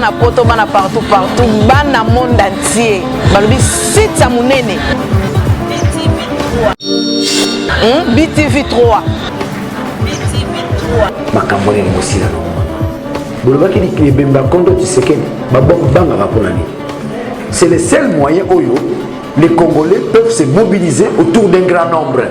Bana poto, bana partout partout, bana monde entier. Balobi site ya munene. BTV 3. BTV 3. Makambo nini mosila na mama bolobaki ebembe ya kondo Tshisekedi babangaka mpona nini? C'est le seul moyen oyo les Congolais peuvent se mobiliser autour d'un grand nombre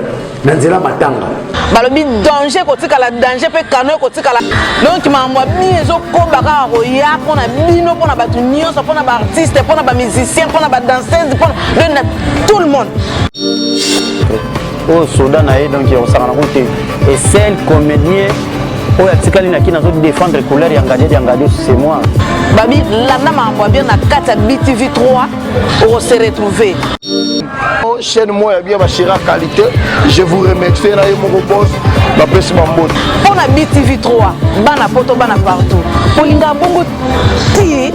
na nzela matanga. Balobi danger kotikala danger mpe kano ekotikala, donc makambo ya bino ezokoba kaka koya mpona bino, mpona bato nyonso, mpona baartiste, mpona bamusicien, mpona badanseuse, mpona donc na tout le monde. Oyo soda na ye, donc akosakana ko te. Et seul comédien oyo atikali na kini azo défendre couleur ya Ngadi ya Ngadi, c'est moi. Babi landa makambo ya bien na kati ya BTV 3, okose retrouver. Chaîne moko ya bien, bashira qualité. Je vous remercie na ye moko boss, bapesi bambote. Mpo na BTV 3, bana poto, bana partout, olinga bongo ti.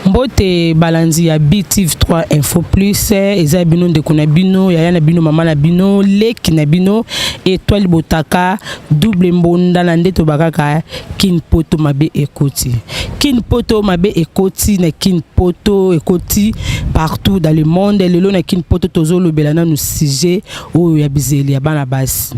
Mbote balandi ya BTV 3 Info Plus, eza bino ndeko na bino, yaya na bino, mama na bino, leki na bino, Étoile Botaka double mbonda na nde tobakaka. Kin poto mabe ekoti, kin poto mabe ekoti na kin poto, ekoti partout dans le monde. Lelo na kin poto tozolobela nanu sujet oyo ya bizeli ya bana basi,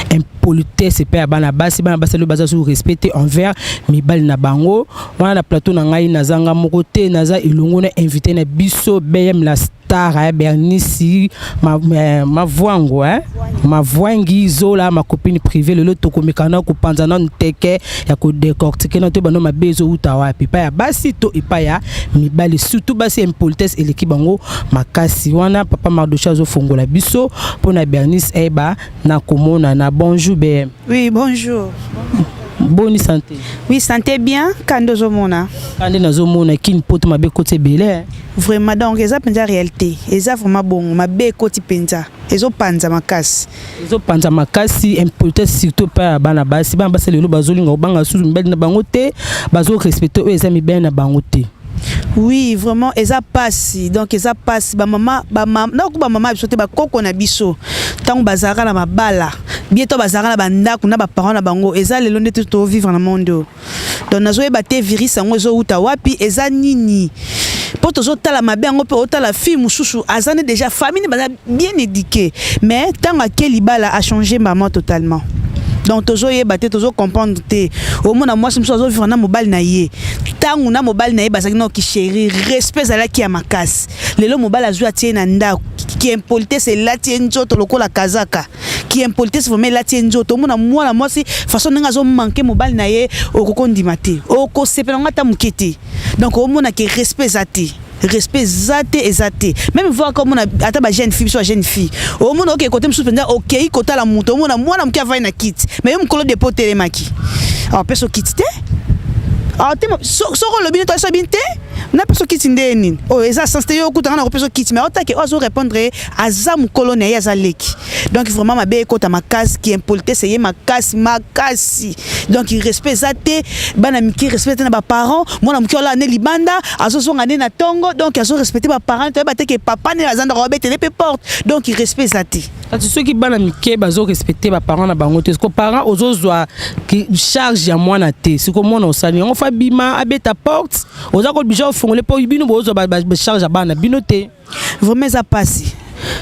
impolitesse epai ya bana basi. Bana basi lelo baza so respect envers mibali na bango. Wana na plateau na ngai nazanga moko te, naza elongo na invité na biso BM la star ya Bernisi Mavwango, eh? Mavwangi Zola, ma copine privée. Lelo tokomeka na kopanza nanu teke ya kodécortiquer na to bano mabe ezowuta wapi, epai ya basi to epai ya mibali, surtout basi impolitesse eleki bango makasi. Wana papa Mardoche azofongola biso mpona Bernice eyeba na komonana. Bonjour BM. Oui, bonjour. Boni santé? Oui, santé bien, kando ozomona. Kande nazomona, kini poto mabe ekoti ebele. Vraiment, donc eza mpenza réalité. Eza vraiment bongo, mabe ekoti mpenza. Ezopanza makasi. Ezopanza makasi, impolitesse surtout epai ya bana basi. Bana basi lelo bazolinga kobanga susu mibali na bango te, bazorespecte oyo eza mibali na bango te. Oui, vraiment eza pasi. Donc eza pasi, bamama, bamama, naku bamama biso te, bakoko na biso ntango bazalaka na mabala bien to bazalaka na bandako na baparent na bango, eza lelo nde te tovivre na monde oyo. Donc nazoyeba te virus yango ezowuta wapi, eza nini, mpo tozotala mabe yango mpe otala fille mosusu aza ne déjà famille baza bien éduqué, mais ntango ake libala achange mama totalement. Donc tozoyeba te, tozocomprendre te. Omona mwasi mosusu azovivre na mobali na ye, ntango na mobali na ye bazalaki na okichéri, respect ezalaki ya makasi. Lelo mobali azwi atie na ndako, ki impolitesse elati ye nzoto lokola kazaka. Ki impolitesse vraiment elati ye nzoto. Omona mwana mwasi façon ndenge azomanke mobali na ye, okoki ondima te, okosepela yango ata moke te. Donc omona ke respect eza te, respect eza te, eza te. Même voir omona ata bajeune fille, biso bajeune fille, omona oke kote mosusu mpenza, okei kotala moto, omona mwana moke avai na kiti, mais yo mokolo depo otelemaki, apesa okiti te te. Soki olobi nde toyesa bino te, napesa okiti nde nini oyo eza sens te. Yo okutanga na kopesa okiti, mais otake oyo azorépondre aza mokolo na ye, aza leki. Donc vraiment mabe ekota makasi, ki impolitesse ye makasi makasi. Donc respect eza te, bana mike respect te na baparent. Mwana moke olala nde libanda, azozonga nde na ntongo, donc azorespecte baparent, toyeba te ke papa nde aza ndako, abetele mpe porte. Donc respect eza te. Kasi soki bana mike bazorespecte baparent na bango te, siko parent ozozwa charge ya mwana te, siko mwana osali yango fa bima abeta porte, oza kooblige ofongole mpo bino bozwa bacharge ya bana bino te. Vraiment eza mpasi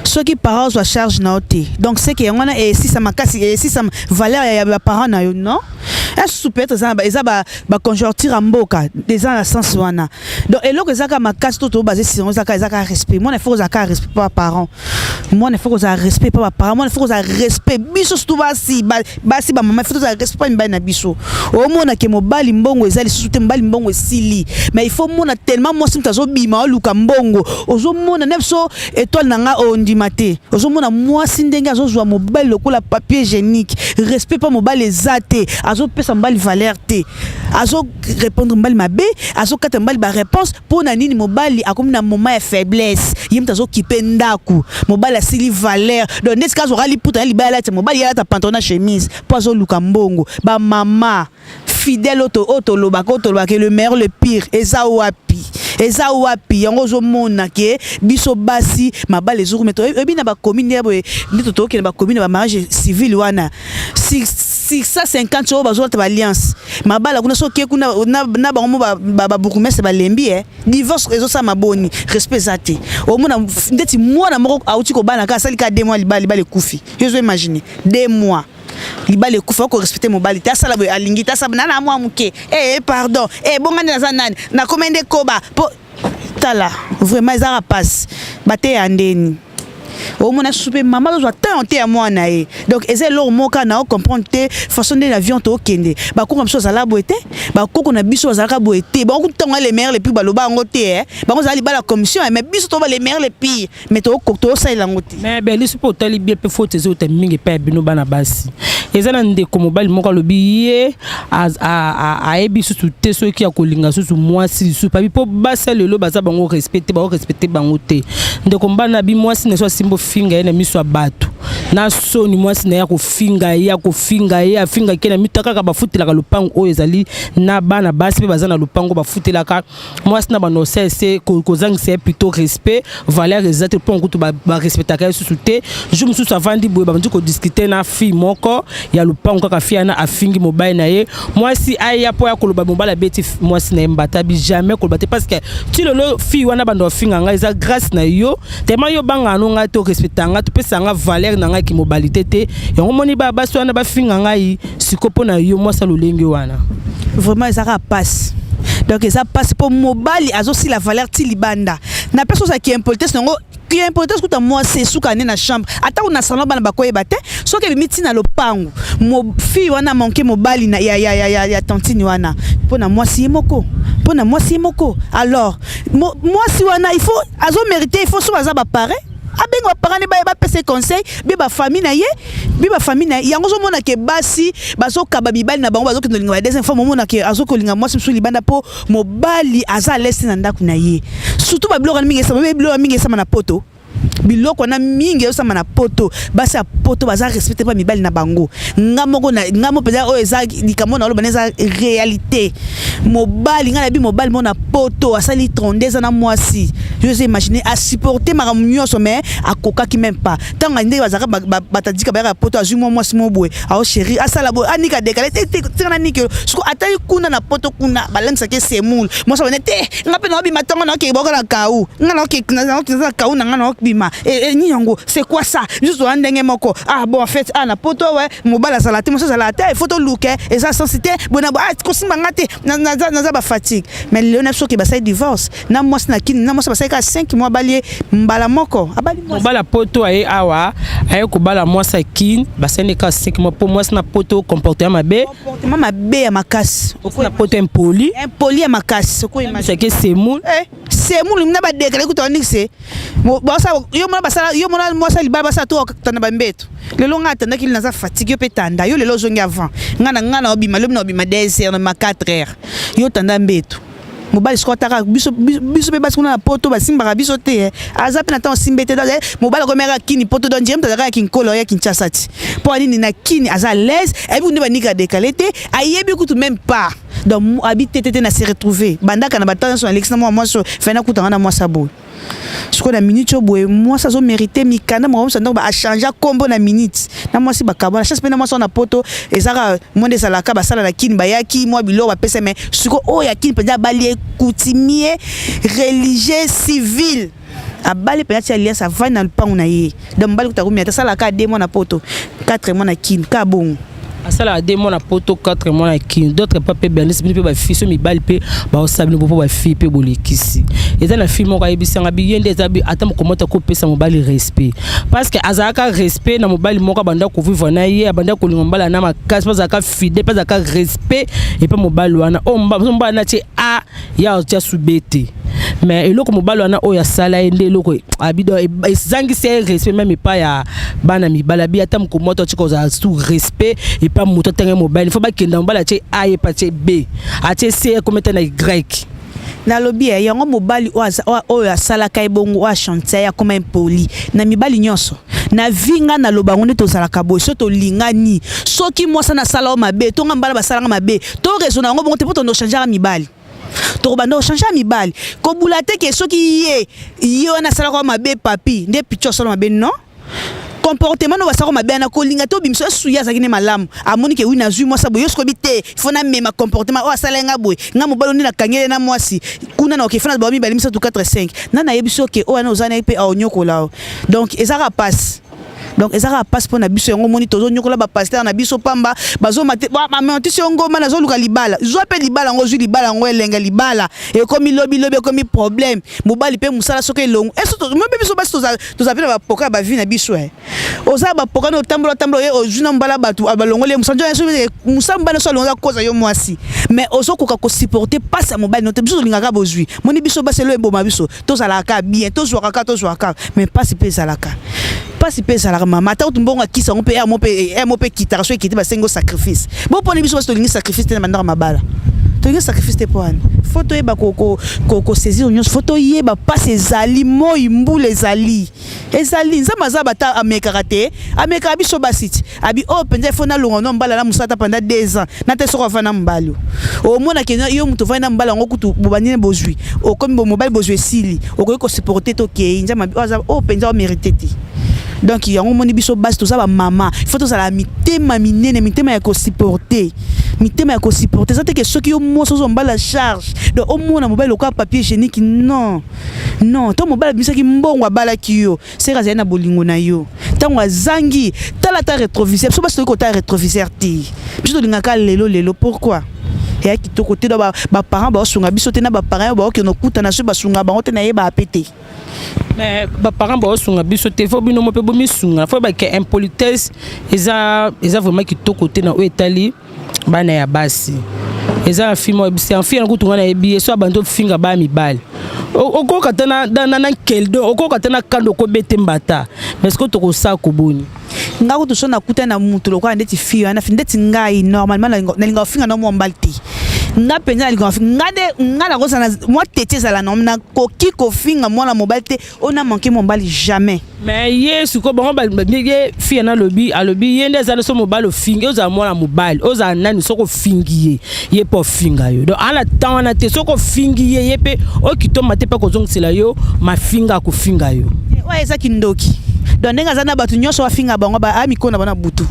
soki parent ozwa charge na yo te. Donc c'est que yango wana esisa makasi, esisa valeur ya baparent na yo. Non, asusu peut-être eza baconjoncture ya mboka, eza na sens wana. Donc eloko eza kaka makasi to tobaze sirango, eza kaka respect. Mwana faut kozala kaka respect mpa baparent, mwana faut kozala respect mpa baparent, mwana faut kozala respect. Biso surtout basi, basi bamama, faut tozala respect mpa mibali na biso. Omona ke mobali mbongo eza lisusu te, mobali mbongo esili, mais il faut mona tellement mwasi moto azobima oluka mbongo. Ozomona na biso étoile na nga, ondima te, ozomona mwasi ndenge azozwa mobali lokola papier hygiénique. Respect mpa mobali eza te, azopesa mobali valeur te, azorépondre mobali mabe, azokata mobali baréponse. Mpo na nini? Mobali akomi na moment ya faiblesse, ye moto azokipe ndako, mobali asili valeur. Donc ndeti kaka azwaka liputa na libaya alati, mobali ye alata pantalon na chemise mpo azoluka mbongo. Bamama fidèle oyo tolobaka, oyo tolobaka le meilleur, le pire eza wapi? Eza wapi yango ozomona ke biso basi mabala ezokumela oyebi na bacommune ya boye nde tokende bacommune ya bamariage civile wana 650 oyo bazolata baalliance mabala kuna soki kuna na bango mo babourgmestre balembi e divorce ezosalama boni respect eza te. Omona ndeti mwana moko auti kobala kaka, asali kaka 2 mois, libala libala ekufi. Yo ozo imagine 2 mois libala ekufa, okorespecte mobali te, asala boye alingi te, asala nana mwa moke, eh pardon, eh bonga nde naza nani, nakoma nde koba po tala. Vraiment ezaka mpasi. Bateya ndeni omona susu mpe mama azozwa temps te ya mwana ye. Donc eza eloko moko kaka na ocomprendre te façon nde na vion tookende. Bakoko na biso bazala boye te, bakoko na biso bazalaka boye te. Bango kutu ntango les meilleurs, les pires, baloba yango te. Bango ozala libala commission, mais biso toba les meilleurs, les pires, mais tosalela yango te. Mais Bernice, mpo otali bien mpe faute ezota mingi epai ya bino bana basi. Eza na ndeko mobali moko alobi ye ayebi susu te soki akolinga susu mwasi lisusu pabi, mpo basi ya lelo baza bango respect te, bakorespecte bango te. Ndeko mobali na bi mwasi na so asimbi ofinga ye na miso ya bato na soni. Mwasi na ye akofinga ye, akofinga ye, afingaki ye na mito kaka. Bafutelaka lopango oyo ezali na bana basi mpe baza na lopango bafutelaka. Mwasi na bando osese kozangisa ye plutôt respect, valeur eza te, mpo kutu barespectaka ye susu te. Jour mosusu avandi boye, babandi kodiscute na fille moko ya lopango kaka. Fille wana afingi mobali na ye. Mwasi aya mpo ya koloba mobali abeti mwasi na ye mbata bi jamais koloba te, parce que ti lelo fille wana bando afinga ngai, eza grâce na yo. Tellement yo bangaka no ngai te, orespecta ngai, topesa nga valeur na ngai kimobali te te. Yango moni basi wana bafinga ngai siko mpo na yo. Mwasi alolenge wana. Vraiment ezaka pasi. Donc eza pasi mpo mobali azosila valeur ti libanda na mpe ozalaki impolitesse nango. Impolitesse kuta mwasi esuka nde na chambre, ata na salon bana bakoyeba te. Soki ebimi ntina lopango, fille wana manque mobali na, ya, ya, ya, ya, ya tantine wana mpo na mwasi ye moko, mpo na mwasi ye moko. Alors mwasi wana il faut azomérite, il faut so baza baparent, abenga baparent nde baye bapesa conseil be bafamille na ye, be bafamille na ye. Yango ozomona ke basi bazokaba mibali na bango, bazokende kolinga ba deuxième fois. Omona ke azokolinga mwasi mosusu libanda mpo mobali aza alesi na ndako na ye. Surtout babiloko wana mingi esama, biloko mingi esama na poto. Biloko wana mingi ezosama na poto. Basi ya poto baza respecte mpa mibali na bango. Nga moko nga mo mpenza, oyo eza likambo na oloba, eza réalité. Mobali, nga nayebi mobali moko na poto asali 32 eza na mwasi. Yo ozo imagine, asupporte makambo nyonso, mais akokaki même pas. Ntango ndenge bazalaka batadika bayaka ya poto, azwi mwa mwasi mo boye, ao chéri, asala boye, anika décalé te, tika na niki. Siko atali kuna na poto kuna balambisaki semoule. Mwasi abane te, nga mpe naobima ntongo, naokeke boka na kau, nga naoke kau na nga naobima nini yango. C'est quoi ça? Biso toza ndenge moko. Ah bon, en fait, ah na poto we mobali azala te, mwasi azala te, il faut toluke eza sensi te boye na ah kosimba nga te, naza bafatigue. Mais lelo na biso oke basali divorce na mwasi na kini na mwasi basali kaka 5 mois, abali ye mbala moko, abali mwasi. Mobali ya poto aye awa, aye kobala mwasi ya kini, basali kaka 5 mois mpo mwasi na poto comportement mabe. Comportement mabe ya makasi. Na poto impoli. Impoli ya makasi. Seke semoule. Eh, semoule na badekale kuta waningise yo mona basala, yo mona mwasi libala basala to tanda bambeto. Lelo ngai atandaki, naza fatigue, yo mpe tanda. Yo lelo ozongi avant ngai na ngai na obima lobi, na obima 2 heures na ma 4 heures, yo tanda mbeto. Mobali sikoyo ataka biso, biso mpe basi kuna na poto basimbaka biso te. Aza mpe na ntango simbe te. Mobali akomeka kini poto, donc dire moto azalaka ya kinkolo ya Kinshasa ti mpo anini na kini aza à l'aise, ayebi kunde banika décalé te, ayebi kutu même pas. Donc abi te te te na se retrouver bandaka na batala nyonso nalekisi na mwa mwasi oyo fai nakutanga na mwasi aboye. Sikoyo na minute oyo boye mwasi azomérite mikanda moko ndako, achange kombo na minute na mwasi bakabwana chance mpe na mwasi wana poto. Ezaka mwa nde ezalaka basala na kini, bayaki mwa biloko bapesa. Mais sikoyo oyo ya kini mpenza abali ye coutumier, religieux, civil, abali mpenza ti alliance, avandi na lupango na ye. Donc mobali kuta komi ata asalaka 2 mois na poto, 4 mois na kini, ka bongo. Asalaka 2 mois na poto, 4 mois na kini. D'autre part mpe Bernice, bino mpe bafille so mibali mpe baosala bino mpo bafille mpe bolekisi. Eza na fille moko ayebisanga bi ye nde eza bi ata mokomota kopesa mobali respect, parce que azalaka respect na mobali moko abanda kovivre na ye, abanda kolinga mobali na makasi mpe azalaka fidèle mpe azalaka respect epe mobali wana. Oyo mobali na tie a ya atia sube te, mais eloko mobali wana oyo asala ye nde eloko abido ezangisi ye respect même epai ya bana mibali. Abi ata moko moto atika kozala sous respect epai moto atanga mobali, fo bakenda mobali atie a, ye pe atie b, atie c, ekomi ata na y. Nalobi ye yango mobali oyo asalaka ye bongo, oyo achantia ye, akoma impoli na mibali nyonso na vi. Nga naloba yango nde tozalaka boye. So tolingani, soki mwasi nasala yo mabe to nga mbala basalanga mabe, to raisonne yango bongo te mpo tondo changeaka mibali. Tokobanda kochange ya mibali, kobula te ke soki ye ye wana asalaka mabe, papi nde picho asala mabe. Non, comportement no basalaka mabe wana, kolinga te obimisa esu. Ye azalaki nde malamu, amoni ke wi, nazwi mwasi boye, yo sikobi te, fo namema comportement oyo asala nga boye. Nga mobali nde nakangeli na mwasi kuna na oke, fo na bao mibale, misato, 4, 5 na nayebi so ke oyo wana oza na ye mpe aonyokola o. Donc ezaka pasi, donc eza kaka mpasi mpo na biso. Yango omoni tozonyokola bapasteur na biso pamba, bazoma te, bamantisi yo ngoma, nazoluka libala. Zwa mpe libala yango, ozwi libala yango, elenge libala ekomi lobilobi, ekomi problème. Mobali mpe mosala soki elongo mpe biso basi toza mpe na bapoka ya bavie na biso. Oza bapoka na otambola otambola, oye ozwi na mobala, bato balongoli ye mosala, mosala mobali nyonso alongola koza yo mwasi, mais ozokoka kosupporter mpasi ya mobali no te. Biso tolingaka bozwi, moni biso basi elo eboma biso, tozalaka bien, tozwaka kaka, tozwaka, mais mpasi mpe ezalaka, mpasi mpe ezalaka. Mama, ata kutu mbongo akisa yango mpe emo mpe ekitaka, so ekiti, basengi sacrifice. Boponi biso basi tolingi sacrifice te na bandako mabala, tolingi sacrifice te. Mpo wana fo toyeba kosaisir nyonso, fo toyeba mpasi ezali, moi mbula ezali, ezali. Nzambe aza bata, amekaka te, amekaka biso basi ti abi oyo mpenza ifo nalonga no mbala na mosala ta pendant 2 ans na te. Soki ovanda na mobali, omonake yo moto ovandi na mobali yango, kutu bobandini bozwi, okomi mobali, bozwi esili, okoki kosupporter te, okei. Nzambe oyo mpenza omérite te. Donc yango omoni biso basi toza bamama, il faut tozala mitema minene, mitema ya kosupporter, mitema ya kosupporter. Eza te ke soki yo mwasi ozwa mobali ya charge, donc omona mobali lokola papier hygiénique. Non, non. To mobali abimisaki mbongo, abalaki yo, seke azali na bolingo na yo. Ntango azangi, tala ata rétroviseur. Biso basi toki kotala rétroviseur te, biso tolingaka lelo lelo. Pourquoi eya kitoko te? Do baparent baosunga biso te, na baparent oyo baokende okutana so basunga bango te, nayeba pe te. Mais baparent baosunga biso te, fo bino mo mpe bomisunga. Fo bake impolitesse eza vraiment kitoko te na oyo etali bana ya basi. Eza na fille moko, c'est fille yango kutu nga nayebi ye, so abandi ofinga baya mibali, okoka te na nkeldo, okoka te na kando, okobete mbata. Mais ce que tokosala koboni? Nga kutu so nakuta na mutu lokola ndeti fille wana, ndeti ngai normalement nalinga kofinga na mwa mobali te. Nga mpenza nalinga kofinga, nga nde nga nakozala mwa tete, ezala na nakoki kofinga mwana mobali te oyo na manke mobali, jamais. Mais ye sikoyo bango, ye fille na alobi, alobi ye nde eza so mobali ofingi, ozala mwana mobali, ozala nani, soki ofingi ye, ye mpe ofinga yo. Donc ana temps wana te, soki ofingi ye, ye mpe okitoma te mpe kozongisela yo mafinga, akofinga yo. Oyo eza kindoki. Donc ndenge aza na bato nyonso bafinga bango, amikona bana butu,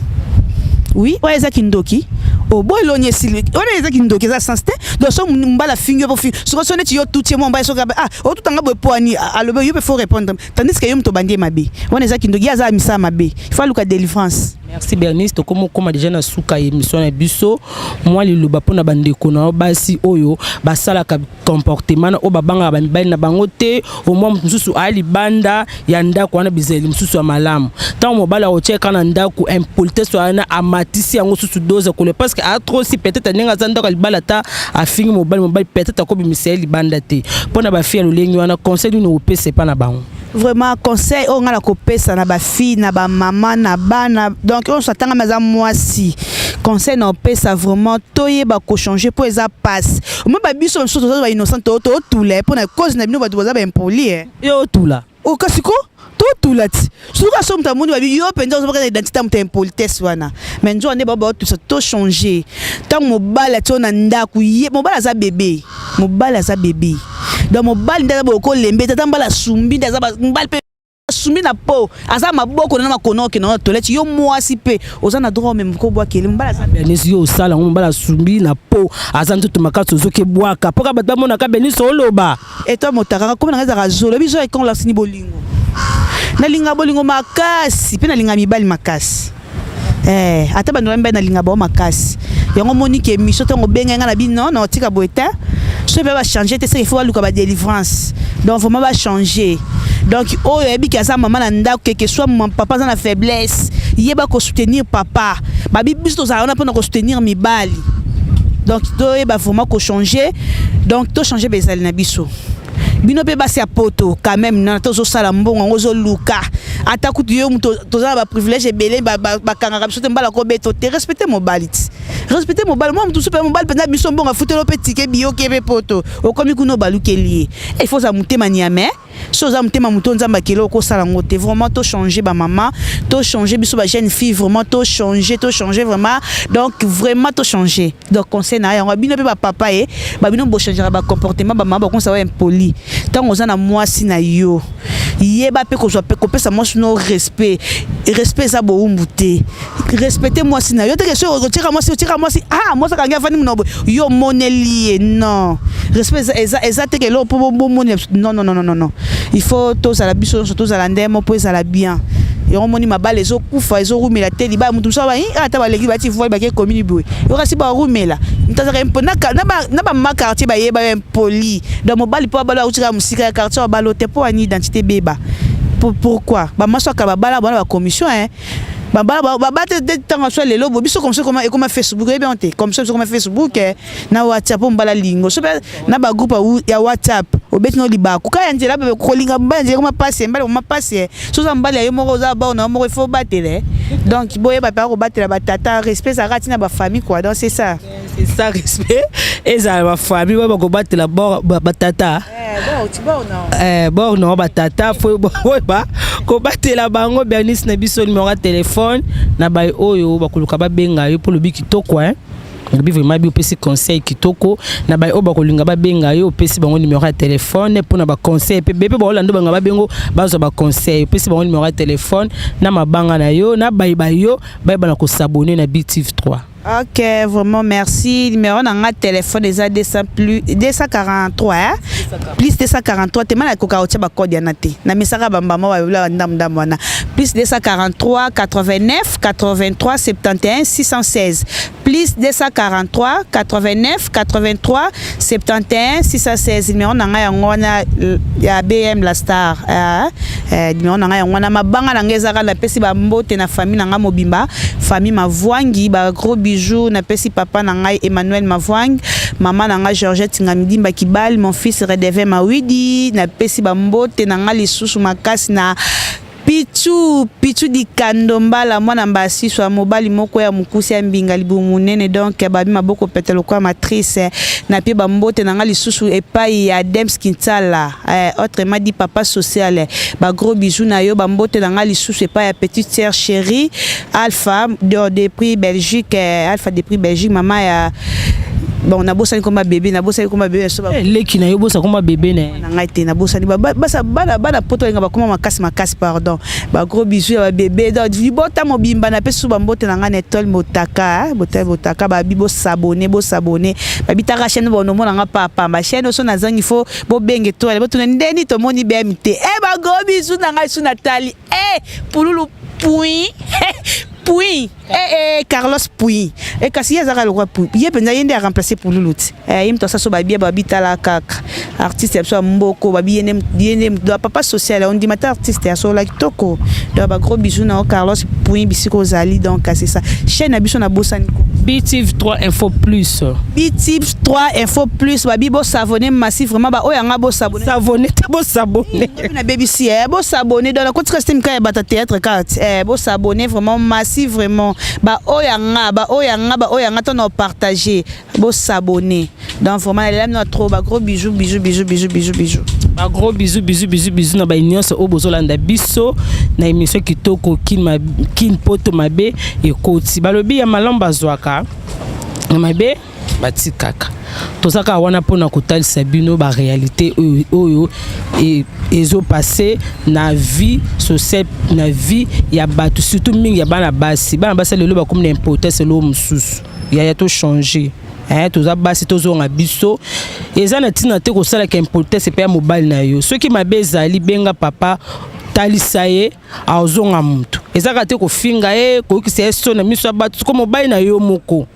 oui, oyo eza kindoki. Oboyi eloni esili, wana eza kindoki, eza sens te. Donc so mobali afingi yo, po soki so neti yo tutie mwa mobali, soki ah, otutanga boye po ani alobi, yo mpe faut répondre, tandis que yo moto obandi ye mabe. Wana eza kindoki, ye aza misala mabe, il faut aluka délivrance. Merci Bernice. Tokómi okóma déjà na suka ya émission na biso. Mwa liloba mpona bandeko na yo basi oyo basalaka comportement na oyo, babangaka bamibali na bango te, omwa moto mosusu aya libanda ya ndako wana, bizaleli mosusu ya malamu, ntango mobali akotiaka na ndako, impolitesse wana amatisi yango susu dose kole, parce que aa trop si peut-être ndenge aza ndako ya libala, ata afingi mobali, mobali peut-être akobimisa ye libanda te. Mpona bafille ya lolenge wana, conseil nini okopesa epa na bango? Vraiment, conseil oyo ngai nakopesa na bafille, na bamama, na bana, donc oyo nyonso atangami aza mwasi, conseil na opesa vraiment, toyeba kochanger, mpo eza pasi. Omoi babiso mosusu toza bainnocent, totula mpo na cause na bino bato boza baimpolie. Yo otula? Okasi ko totula ti soki aso moto amoni babi yo mpenza ozobaka na identité ya moto ya impolitesse wana. Mais nzoka nde bao baotusa. Tochanger. Ntango mobali atie yo na ndako, ye mobali aza bebe, mobali aza bebe. Donc mobali nde aza boye, kolembe tata mobali asumbi nde aza mobali mpe asumbi na po aza maboko na makona, okende na toilette. Yo mwasi mpe oza na droit omema kobwakele mobali aza Bernice, yo osala yango? Mobali asumbi na po aza nzoto makasi, ozoki ebwaka mpoka bato bamonaka. Bernice, oloba. Eto motakaka komi nanga ezalaka zolo biso ekon lasini bolingo. Nalinga bolingo makasi mpe nalinga mibali makasi. Ata bandeko na mibali nalinga bango makasi. Yango omoni ke émission ntango obengai ngai na bino na otika boye te. Soki mpe bachange te, seke faut baluka badélivrance. Donc vraiment bachange. Donc oyo oyebi ke aza mama na ndako, keke soit papa aza na faiblesse, yeba kosoutenir papa. Babi biso tozala wana mpona kosoutenir mibali. Donc toyeba vraiment kochanger, donc tochange bezali na biso. Bino mpe basi ya poto quand même, nana tozosala mbongo yango, ozoluka. Ata kutu yo moto toza na baprivilège ebele, bakangaka biso te, mbala kobeto te. Respecte mobali ti, respecte mobali. Mwa motu mpe mobali mpenza, biso mbongo afuteli mpe tike biyoki mpe poto, okomi kuna obalukeli ye. Il faut oza motema niame. So oza motema moto, Nzambe akele, okosala yango te. Vraiment, tochange bamama, tochange biso bajeune fille, vraiment tochange, tochange vraiment. Donc vraiment tochange. Donc conseil na yango, bino mpe bapapa ye babino, bochangeaka bacomportement. Bamama bakomisa ba impoli. Ntango oza na mwasi na yo, yeba mpe kozwa mpe kopesa mwasi no respect. Respect eza bowumbu te. Respecte mwasi na yo teke. Soki otiaka mwasi, otiaka mwasi, ah, mwasi akangi, afandi monoko boye, yo omoneli ye. Non, respect eza teke eloko mpo bomoni. Non, non, non, non, non, il faut tozala biso nyonso, tozala ndemo mpo ezala bien. Yango omoni mabala ezokufa, ezorumela te. Libala, motu mosusu ata baleki, bati voile, bake commune boye, yokasi barumela. Moto azalaka na bamama quartier, bayeba yo impoli. Donc mobali mpo abala, autika mosika ya quartier, abala te mpo ani identité beba. Pourquoi bamaso aka babala bana bacommission, hein? Babala baba te ntango so lelo bo biso comme ça ekoma Facebook, oyebi yango te. Comme ça biso ekoma Facebook na WhatsApp, mpo mobala lingo so mpe na bagroupe ya WhatsApp, obeti no libaku kaka ya nzela. Kolinga mobali ya nzela ekoma pasi, mobali ekoma pasi. So oza mobali ya yo moko, oza bao na yo moko, il faut obatela. Donc boyeba mpe kobatela batata. Respect ezalaka ntina bafamille, quoi. Donc c'est ça. C'est ça, respect ezala bafamille oyo bakobatela batata bor nango, batata fo boyeba kobatela bango. Bernice na biso, numéro ya telefone na baye oyo bakoluka babenga yo, mpo lobi kitoko, hein? Lobi vraiment bi opesi conseil kitoko. Na baye oyo bakolinga babenga yo, opesi bango numéro ya telefone mpona baconseil mpe mpe baolanda bango, babengo, bazwa baconseil. Opesi bango numéro ya telefone na mabanga na yo, na bayeba yo, bayeba na kos'abonner na BTV 3. Ok, vraiment merci. Numéro na nga téléphone eza 200 plus 243, hein? Plus 243 te, mana koka otia ba code yana te. Na misaka bambama ba bla ndam ndam wana. Plus 243 89 83 71 616. Plus 243 89 83 71 616. Numéro na nga yango wana ya BM la star. Numéro na nga yango wana. Mabanga na nga ezaka, napesi ba mbote na famille na nga mobimba, famille Mavwangi, ba gros bijoux. Napesi papa na ngai Emmanuel Mavwangi, mama na ngai Georgette Ngamidimba Kibal, mon fils Redeve Mawidi. Napesi bambote na ngai lisusu makasi na Pichu Pichu Dikando Mbala, mwana mbasiso ya mobali moko ya mokusi ya mbinga, libumu monene. Donc babi maboko pete lokola matrice. Napie bambote na ngai lisusu epai ya Dems Kinsala, autrement dit papa social, bagros bisous na yo. Bambote na ngai lisusu epai ya petite sœur chérie Alpha depuis Belgique, Alpha depuis Belgique, mama ya, bon, nabosani komba bébé, nabosani komba bébé so. Leki na yo, bosa komba bébé na na ngai te, nabosani. Basa bana, bana poto balinga bakoma makasi makasi. Pardon, bagros bisous ya babébé. Donc libota mobimba, napesi so bambote na ngai na Étoile Motaka, Botele Botaka. Babi bos'abonner, bos'abonner. Babi taka chaîne bonomona nga papamba chaîne oso nazangi, fo bobenge Étoile, botuna ndeni tomoni BM te. E bagros bisous na ngai su natali e pululu pui pui, Carlos Pui. Kasi ye azalaka lokwa Pui, ye mpenza, ye nde aremplace Pululu ti. Ye moto asaso babia, babi tala kaka artiste ya biso ya mboko, babi ye nde moto papa social, ondima te, artiste asola kitoko. Donc bagros bisous na yo Carlos Pui, bisika ozali. Donc c'est ça, chaîne na biso, nabosani ko. BTV 3 Info Plus. BTV 3 Info Plus, babi bos'abonner massif vraiment. Baoyo yanga bos'abonner. S'abonner te, bos'abonner. Na BBC, bos'abonner. Donc nakotika système kaka ya bato ya théâtre kaka ti. Bos'abonner vraiment massif, vraiment. Baoyo yanga, baoyo yanga, baoyo yanga, to na partager, bos'abonner. Donc vraiment nalela bino trop. Bagros bisous, bisous, bisous, bisous, bisous, bisous. Bagros bisous, bisous, bisous, bisous na bai nyonso oyo bozolanda biso na émission kitoko Kin, Kin Poto Mabe ekoti. Balobi ya malamu bazwaka, ya mabe batikaka. Toza kaka wana mpona kotalisa bino baréalité oyo ezopasser na vie sociale, na vie ya bato, surtout mingi ya bana basi. Bana basi lelo bakomi na importance eloko mosusu. Yaya, tochange. Toza basi, tozonga biso. Eza na ntina te kosalaka impolitesse epai ya mobali na yo. Soki mabe ezali, benga papa, talisa ye, azonga motu. Eza kaka te kofinga ye, koyokisa ye so na miso ya bato. Soko mobali na yo moko.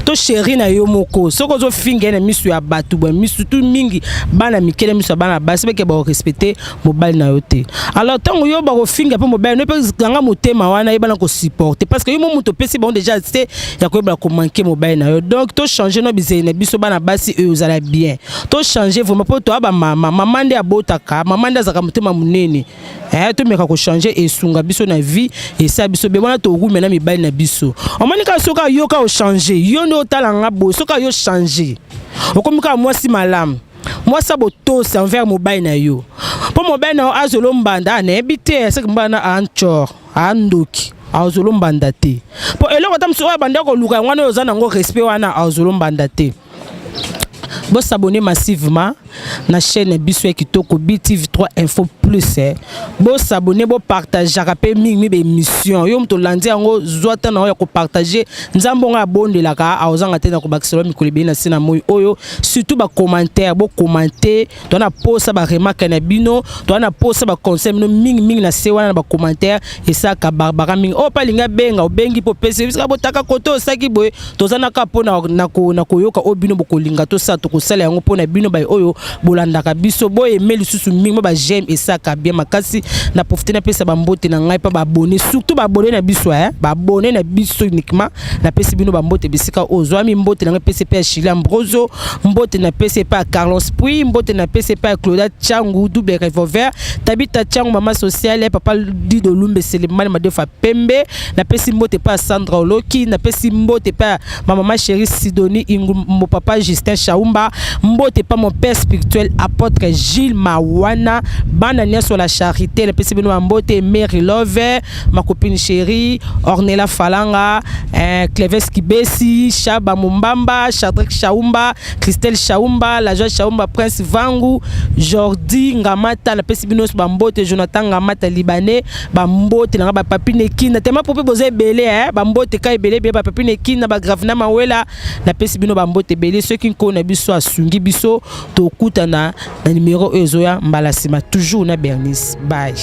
To chéri na yo moko soki ozofinga ye na miso ya bato boye, miso tu mingi bana mike na miso ya bana basi bake bakorespecte mobali na yo te. Alors ntango yo bakofinga mpe mobali no mpe kanga motema wana, yebana kosupporte, parce que yo mo moto opesi bango déjà se ya koyebana komanke mobali na yo. Donc tochange no bizeli na biso bana basi oyo ozala bien, tochange vraiment mpo toya bamama. Mama nde abotaka, mama nde azalaka motema monene. Tomeka kochange, esunga biso na vie, esala biso be wana torume na mibali na biso. Omoni kaka soki ayoka ochange yo nde otala nga boye, soki ayo change, okomi kaka mwasi malamu, mwasi abotosi envers mobali na yo, mpo mobali na yo azolo mbanda nayebi te soki mbanda ancor andoki azolo mbanda te, mpo eloko ata mosusu oyo abanda koluka yango wana oyo oza nango respect wana azolo mbanda te. Bosabonner massivement na chaîne biso ya kitoko BTV 3 Info Plus. Bosabonner, bopartageaka mpe mingi baémission. Yo moto olandi yango, zwa ta na oyo ya kopartage. Nzambe ongo abondelaka aozanga te na kobakisela mikolo ebele na se na moi oyo. Surtout bacommentaire, bocommenter, toza na posa baremarque na bino, toza na posa baconseil bino mingimingi na se wana na bacommentaire. Esalaka barbara mingi oyo mpe alingi abenga, obengi mpo opesi bisika botaka kote osaki boye. Toza naka mpo na koyoka oyo bino bokolinga tosala, tokosala yango mpo na bino. Baye oyo bolandaka biso, boyeme lisusu mingi mo baj'aime, esalaka bien makasi. Na profite napesa bambote na ngai mpa baabonné, surtout baabonné na biso, baabonné na biso uniquement. Napesi bino bambote bisika oyo ozwami. Mbote na ngai epesi mpe ya Chili Ambroso, mbote napesi epai ya Carlos Pui, mbote napesi epai ya Clauda Changu, double revolver, Tabita Changu, mama sociale, papa Dido Lumbe, Selemani Madefa Pembe. Napesi mbote epai ya Sandra Oloki, napesi mbote epai ya ma mama chérie Sidonie Ingumbo, papa Justin Shaumba, mbote epai mon père spirituel apôtre Gilles Mawana, bana nyonso la charité, napesi bino bambote. Mary Love, ma copine chérie Ornella Falanga, Cleves Kibesi, Shaba Mumbamba, Shadrach Shaumba, Christelle Shaumba, La Joie Shaumba, Prince Vangu, Jordi Ngamata, napesi bino nyonso bambote. Jonathan Ngamata libanais, bambote nanga. Bapapi Nekinda tema pope, boza ebele, bambote ka ebele ebele. Bapapi Nekinda, bagravina Mawela, napesi bino bambote ebele. Soki nkolo na biso asungi biso, tokutana na numero oyo ezoya mbala nsima, toujours na Bernice. Bye.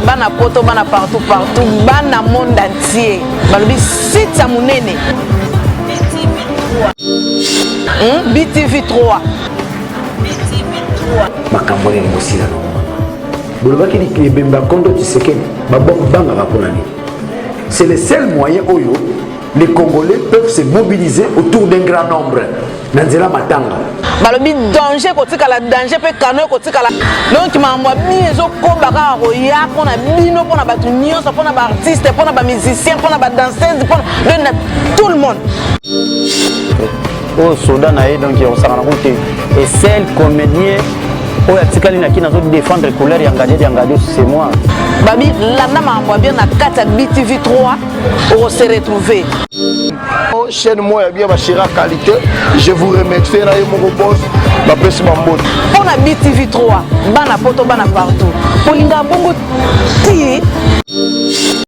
Bana poto, bana partout partout, bana monde entier, balobi site ya monene BTV 3. Makambo nini kosila nango? Bolobaki ebembe ya kondo Tshisekedi babangaka mpona nini? C'est le seul moyen oyo les Congolais peuvent se mobiliser autour d'un grand nombre na nzela matanga. Balobi danger kotikala danger mpe kano ekotikala. Donc makambo ya bien ezokoba kaka koya mpona bino, mpona bato nyonso, mpona baartiste, mpona bamusicien, mpona badanseuse, mpona donc na tout le monde. Oyo soda na ye donc akosaka nango te. Et seul comédien oyo atikali na kini azo défendre couleur ya Ngadi ya Ngadi, c'est moi. Babi landa makambo ya bien na kati ya BTV 3, okose retrouver. Chaîne moko ya bien, bachéri qualité, je vous remercie na ye moko boss, bapesi bambote. Mpo na BTV 3, bana poto, bana partout, olingaka bongo ti.